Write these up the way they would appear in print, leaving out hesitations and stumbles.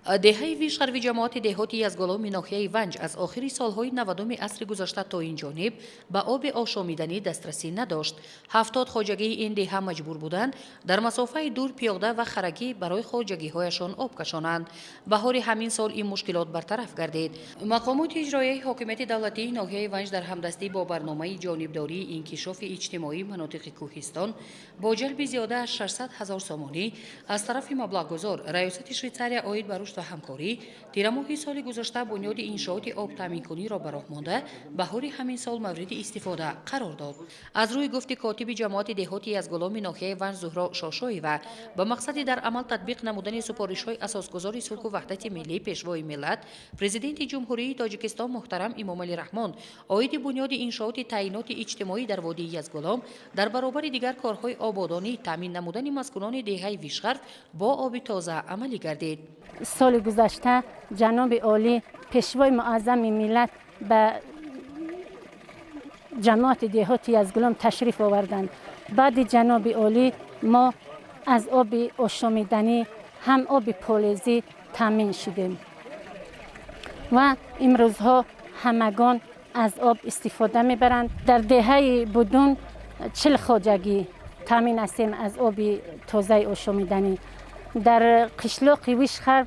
Деҳаи Вишғарви ҷамоати деҳоти Язгуломи ноҳияи Ванҷ аз охири солҳои 90-уми асри гузашта то ин ҷониб ба оби ошомиданӣ дастрасӣ надошт. 70 хоҷагии ин деҳа маҷбур буданд дар масофаи дур пиёда ва харагӣ барои хоҷагиҳояшон об кашонанд. Баҳори ҳамин сол ин мушкилот бартараф гардид. Мақомоти иҷроияи ҳокимияти давлатии ноҳияи Ванҷ дар ҳамдастӣ бо барномаи ҷонибдории инкишофи иҷтимоии манотиқи кӯҳистон бо ҷалби зиёда аз 600 ҳазор сомонӣ аз тарафи маблағгузор Раёсати Швейтсария оид ба рушд ва ҳамкорӣ тирамоҳи соли гузашта бунёди иншооти обтаъминкуниро ба роҳ монда, баҳори ҳамин сол мавриди истифода қарор дод. Аз рӯи гуфти котиби ҷамоати деҳоти Язгуломи ноҳияи Ванҷ Зуҳро Шошоева, ба мақсади дар амал татбиқ намудани супоришҳои асосгузори сулҳу ваҳдати миллӣ, Пешвои миллат, Президенти Ҷумҳурии Тоҷикистон муҳтарам Эмомалӣ Раҳмон оиди бунёди иншооти таъиноти иҷтимоӣ дар водии Язгулом дар баробари дигар корҳои ободонӣ таъмин намудани маскунони деҳаи Вишғарв бо оби тоза амалӣ гардид. Соли гузашта ҷаноби олӣ, Пешвои муаззами миллат ба ҷамоати деҳоти Язгулом ташриф оварданд. Баъди ҷаноби олӣ мо аз оби ошомиданӣ ҳам оби полезӣ таъмин шудем ва имрӯзҳо ҳамагон аз об истифода мебаранд. Дар деҳаи Будун 40 хоҷагӣ таъмин ҳастем аз оби тозаи ошомиданӣ. Дар қишлоқи Вишғарв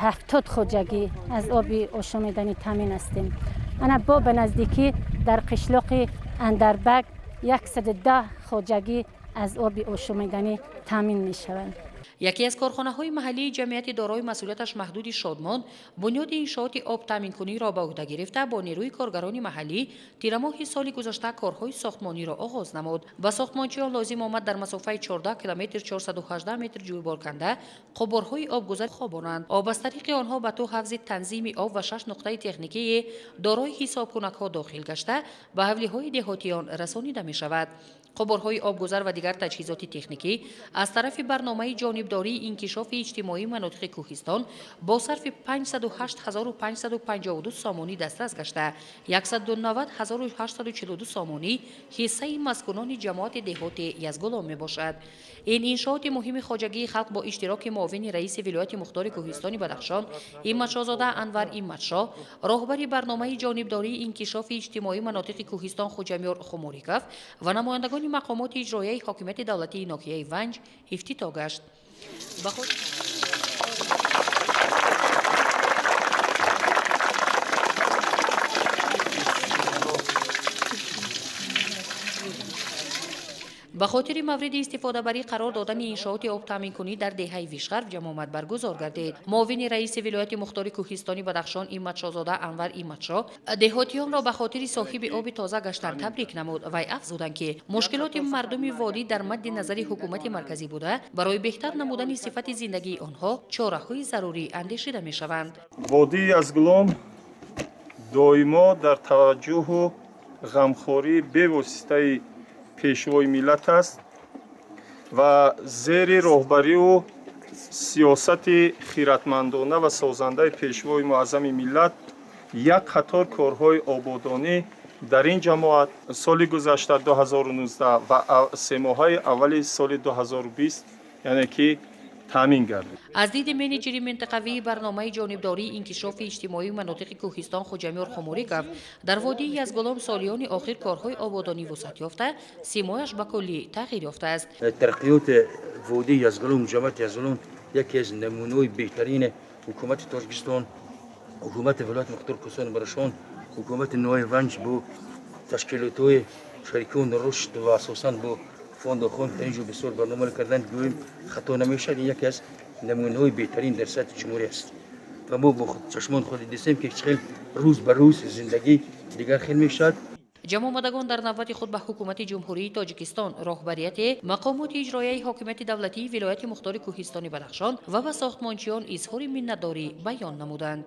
70 хоҷагӣ аз оби ошомиданӣ таъмин ҳастем. Ана бо ба наздикӣ дар қишлоқи Андарбаг 110 хоҷагӣ аз оби ошомиданӣ таъмин мешаванд. Яке аз корхонаҳои маҳаллии ҷамъияти дорои масъулияташ маҳдуди Шодмон бунёди иншооти обтаъминкуниро ба уҳда гирифта, бо нерӯи коргарони маҳаллӣ тирамоҳи соли гузашта корҳои сохтмониро оғоз намуд. Ба сохтмончиён лозим омад дар масофаи 14 километр 418 метр ҷӯйбор канда қубурҳои обгузар хобонанд. Об аз тариқи онҳо ба 2 ҳавзи танзими об ва 6 нуқтаи техникии дорои ҳисобкунакҳо дохил гашта, ба ҳавлиҳои деҳотиён расонида мешавад. Қубурҳои обгузар ва дигар таҷҳизоти техникӣ аз тарафи барномаи ҷонибдории инкишофи иҷтимоии манотиқи кӯҳистон бо сарфи 508 552 сомонӣ дастрас гашта, 190 842 сомонӣ ҳиссаи маскунони ҷамоати деҳоти Язгулом мебошад. Ин иншооти муҳими хоҷагии халқ бо иштироки муовини раиси вилояти мухтори кӯҳистони Бадахшон Имматшоҳзода Анвар Имматшоҳ, роҳбари барномаи ҷонибдории инкишофи иҷтимоии манотиқи кӯҳистон Хуҷамёр Хумориков ва намояндагони мақомоти иҷроияи ҳокимияти давлатии ноҳияи Ванҷ ифтитоҳ гашт. Ба хотири мавриди истифодабарӣ қарор додани иншооти обтаъминкунӣ дар деҳаи Вишғарв ҷамъомад баргузор гардид. Муовини раиси вилояти мухтори кӯҳистони Бадахшон Имматшоҳзода Анвар Имматшоҳ деҳотиёнро ба хотири соҳиби оби тоза гаштан табрик намуд. Вай афзуданд, ки мушкилоти мардуми водӣ дар мадди назари ҳукумати марказӣ буда, барои беҳтар намудани сифати зиндагии онҳо чораҳои зарурӣ андешида мешаванд. Водии Язгулом доимо дар таваҷҷӯҳу ғамхории бевоситаи Пешвои миллат аст ва зери роҳбариву сиёсати хиратмандона ва созандаи Пешвои муаззами миллат як қатор корҳои ободонӣ дар ин ҷамоат соли гузашта 2019 ва семоҳаи аввали соли 2020, яъне ки таъмин гардид. Аз диди менеҷери минтақавии барномаи ҷонибдории инкишофи иҷтимоии манотиқи кӯҳистон Хуҷамёр Хумориков, дар водии Язгулом солиёни охир корҳои ободонӣ вусъат ёфта, симояш ба куллӣ тағйир ёфтааст. Тараққиёти водии Язгулом, ҷамоати Язгулом яке аз намунаҳои беҳтарини ҳукумати Тоҷикистон, ҳукумати вилояти мухтори кӯҳистони Бадахшон, ҳукумати ноҳияи Ванҷ бо ташкилотҳои шарикони рушд ва асосан бо фонду хон дар инҷо бисёр барнома карданд, гӯем хато намешавад. Ин яке аз намунаҳои беҳтарин дар сатҳи ҷумҳурӣ аст ва мо бо чашмони худ дидем, ки чӣ хел рӯз ба рӯз зиндагӣ дигар хел мешавад. Ҷамъомадагон дар навбати худ ба ҳукумати Ҷумҳурии Тоҷикистон, роҳбарияти мақомоти иҷроияи ҳокимияти давлатии вилояти мухтори кӯҳистони Бадахшон ва ба сохтмончиён изҳори миннатдорӣ баён намуданд.